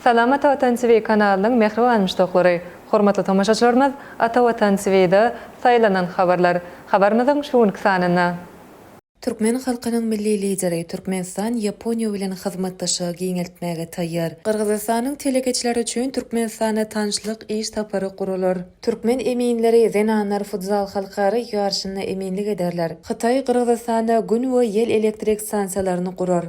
Salam Ata Watan TV kanalynyň mähriban muşdaklary! Hormatly tomaşaçylarymyz Ata Watan TV-de Saýlanan habarlar habarymyzyň şu günki sanynda. Türkmen halkynyň Milli Lideri, Türkmenistan Ýaponiýa bilen hyzmatdaşlygy giňeltmäge taýýar. Gyrgyzystanyň telekeçileri üçin Türkmenistana tanyşlyk iş sapary guralar. Türkmen eminleri zenanlar futzal halkara ýaryşynda eminlik ederler. Hytaý Gyrgyzystanda Gün we ýel elektrik stansiýalaryny gurar.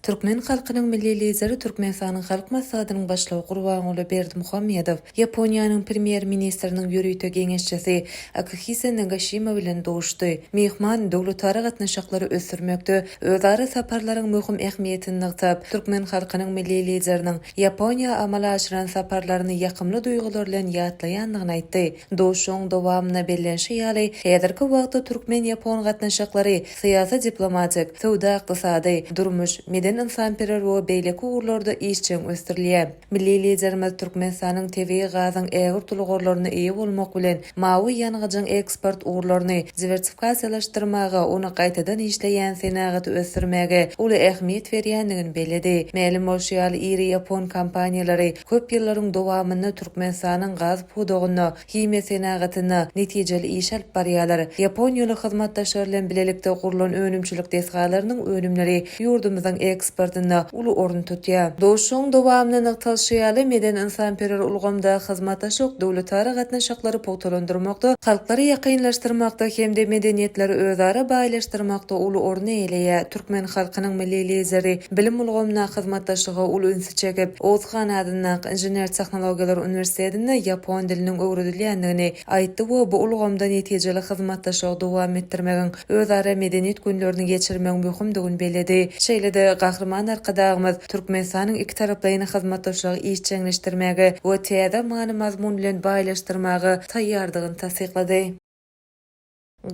Türkmen halkynyň Milli Lideri, Türkmenistanyň Halk Maslahatynyň Başlygy Gurbanguly Berdimuhamedow Ýaponiýanyň Premýer-ministriniň ýörite geňeşçisi Akihisa Nagaşima bilen duşdy. Myhman döwletara gatnaşyklary ösdürmekde özara saparlaryň möhüm ähmiýetini nygtap, türkmen halkynyň Milli Lideriniň Ýaponiýa amala aşyran saparlaryny ýakymly duýgular bilen ýatlaýandygyny aýtdy. Duşuşygyň dowamynda bellenişi ýaly, häzirki wagtda türkmen-ýapon gatnaşyklary syýasy-diplomatik, söwda-ykdysady, durmuş, medeni-ynsanperwer we beýleki ugurlarda işjeň ösdürilýär. Milli Liderimiz Türkmenistanyň tebigy gazyň ägirt uly gorlaryna eýe bolmak bilen, mawy ýangyjyň eksport ugurlaryny diwersifikasiýalaşdyrmaga, ony gaýtadan işleýän senagaty ösdürmäge uly ähmiýet berýändigini belledi. Mälim bolşy ýaly, iri ýapon kompaniýalary köp ýyllaryň dowamynda Türkmenistanyň gaz pudagynda, himiýa senagatynda netijeli iş alyp barýarlar. Ýaponiýaly hyzmatdaşlar bilen bilelikde gurlan önümçilik desgalarynyň önümleri ýurdumyzyň eksportynda uly orun tutýar. Duşuşygyň dowamynda nygtalyşy ýaly, medeni-ynsanperwer ulgamda hyzmatdaşlyk döwletara gatnaşyklary pugtalandyrmakda, halklary ýakynlaşdyrmakda hem-de medeniýetleri özara baýlaşdyrmakda uly orun eýeleýär. Türkmen halkynyň Milli Lideri bilim ulgamynda hyzmatdaşlyga uly ünsi çekip, Oguz han adyndaky Inžener-tehnologiýalar uniwersitetinde ýapon diliniň öwredilýändigini aýtdy we bu ulgamda netijeli hyzmatdaşlygy dowam etdirmegiň, özara Medeniýet günlerini geçirmegiň möhümdigini belledi. Şeýle-de Gahryman Arkadagymyz Türkmenistanyň ikitaraplaýyn hyzmatdaşlygy işjeňleşdirmäge we täze many-mazmun bilen baýlaşdyrmaga taýýardygyny tassyklady.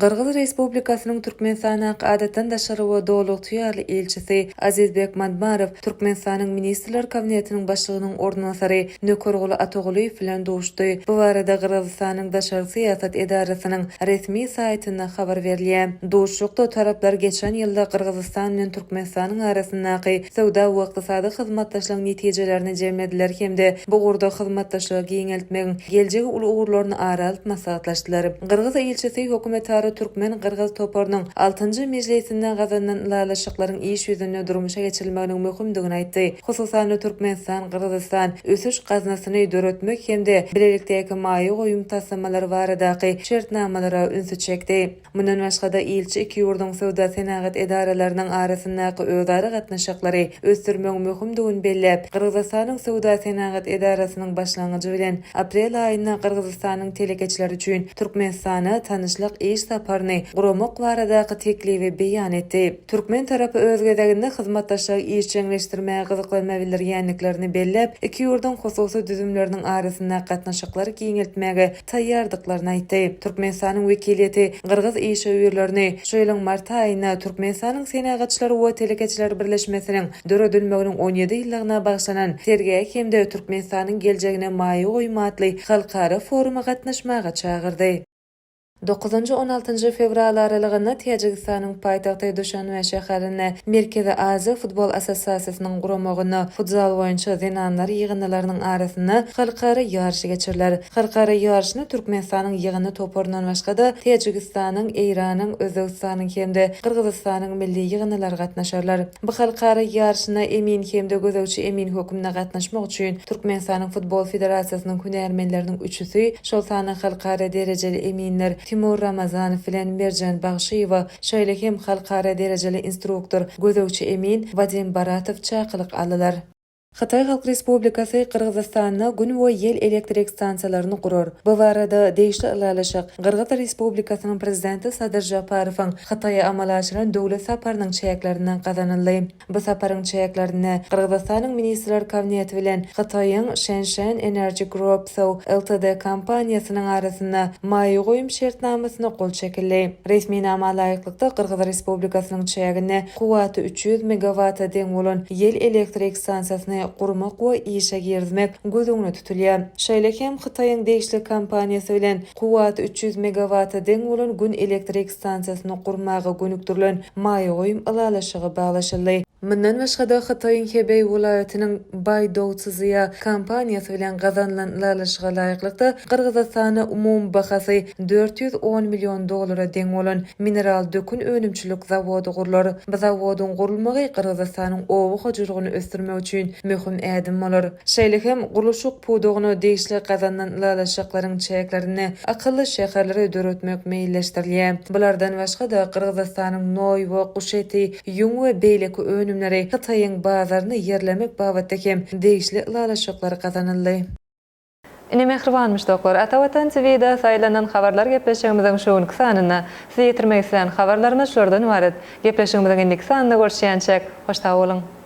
Gyrgyz Respublikasynyň Türkmenistandaky Adatdan daşary we Doly ygtyýarly ilçisi Azizbek Madmarow Türkmenistanyň Ministrler Kabinetiniň Başlygynyň orunbasary Nökerguly Atagulyýew bilen duşdy. Bu barada Gyrgyzystanyň daşary syýasat edarasynyň resmi saýtynda habar berilýär. Duşuşykda taraplar geçen ýylda Gyrgyzystan bilen Türkmenistanyň arasyndaky söwda we ykdysady hyzmatdaşlygyň netijelerini jemlediler hem-de bu ugurda hyzmatdaşlygy giňeltmegiň geljegi uly ugurlaryny ara alyp maslahatlaşdylar. Gyrgyz ilçisi hökümetara türkmen-gyrgyz toparynyň altynjy mejlisinde gazanylan ylalaşyklaryň iş ýüzünde durmuşa geçirilmeginiň möhümdigini aýtdy. Hususan-da, Türkmenistan-Gyrgyzystan ösüş gaznasyny döretmek hem-de bilelikdäki maýa goýum taslamalary baradaky şertnamalara ünsi çekdi. Mundan başga-da, ilçi iki ýurduň söwda-senagat edaralarynyň arasyndaky özara gatnaşyklary ösdürmegiň möhümdigini belläp, Gyrgyzystanyň Söwda-senagat edarasynyň başlangyjy bilen aprel aýynda Gyrgyzystanyň telekeçileri üçin Türkmenistana tanyşlyk iş saparyny guramak baradaky teklibi beýan etdi. Türkmen tarapy öz gezeginde hyzmatdaşlygy işjeňleşdirmäge gyzyklanma bildirýändiklerini belläp, iki ýurduň hususy düzümleriniň arasyndaky gatnaşyklary giňeltmäge taýýardyklaryny aýtdy. Türkmenistanyň wekiliýeti gyrgyz işewürlerini şu ýylyň mart aýynda Türkmenistanyň Senagatçylar we telekeçiler birleşmesiniň döredilmeginiň 17 ýyllygyna bagyşlanan sergä hem-de Türkmenistanyň geljegine maýa goýum atly halkara foruma gatnaşmaga çagyrdy. Dokuzynjy-on altynjy fewral aralygynda Täjigistanyň paýtagty Duşanbe şäherinde Merkezi Aziýa futbol assosiasiýasynyň guramagynda futzal boýunça zenanlar ýygyndylarynyň arasynda halkara ýaryşy geçiriler. Halkara ýaryşyna Türkmenistanyň ýygyndy toparyndan başga-da, Täjigistanyň, Eýranyň, Özbegistanyň hem-de Gyrgyzystanyň milli ýygyndylary gatnaşarlar. Bu halkara ýaryşyna emin hem-de gözegçi emin hökmünde gatnaşmak üçin Türkmenistanyň Futbol federasiýasynyň hünärmenleriniň üçüsi, şol sanda halkara derejeli eminler Timur Ramazanow bilen Merjen Bagşyýewa, şeýle hem halkara derejeli instruktor, gözegçi emin Wadim Baratow çakylyk aldylar. Hytaý Halk Respublikasy Gyrgyzystanda Gün we ýel elektrik stansiýalaryny gurar. Bu barada degişli ylalaşyk Gyrgyz Respublikasynyň Prezidenti Sadyr Žaparowyň Hytaýa amala aşyran döwlet saparynyň çäklerinde gazanyldy. Bu saparyň çäklerinde Gyrgyzystanyň Ministrler Kabineti bilen Hytaýyň Shenzhen Energy Group Co. Ltd kompaniýasynyň arasynda maýa goýum şertnamasyna gol çekildi. Resminama laýyklykda, Gyrgyz Respublikasynyň çäginde kuwwaty 300 megawata deň bolan ýel elektrik stansiýasyny gurmak we işe girizmek göz öňünde tutulýar. Şeýle hem Hytaýyň degişli kompaniýasy bilen kuwwaty 300 megawata deň bolan Gün elektrik stansiýasyny gurmaga gönükdirilen maýa goýum ylalaşygy baglaşyldy. Mundan başga-da, Hytaýyň Hebeý welaýatynyň Baýdouczýa kompaniýasy bilen gazanylan ylalaşyga laýyklykda, Gyrgyzystanda umumy bahasy 410 million dollara deň bolan mineral dökün önümçilik zawody gurlar. Bu zawodyň gurulmagy Gyrgyzystanyň oba hojalygyny ösdürmek üçin möhüm ädim bolar. Şeýle hem, gurluşyk pudagyna degişli gazanylan ylalaşyklaryň çäklerinde akylly şäherleri döretmek meýilleşdirilýär. Bulardan başga-da, Gyrgyzystanyň noýba, guş eti, ýüň we beýleki önümleri Hytaýyň bazaryna ýerlemek babatda hem degişli ylalaşyklar gazanyldy. Ine mähriban muşdaklar, Ata Watan TV-de saýlanan habarlar gepleşigimiziň şu günki sanynda size ýetirmek islän habarlarymyz şulardan ybarat. Gepleşigimiziň indiki sanynda görüşýänçäk, hoş sag boluň!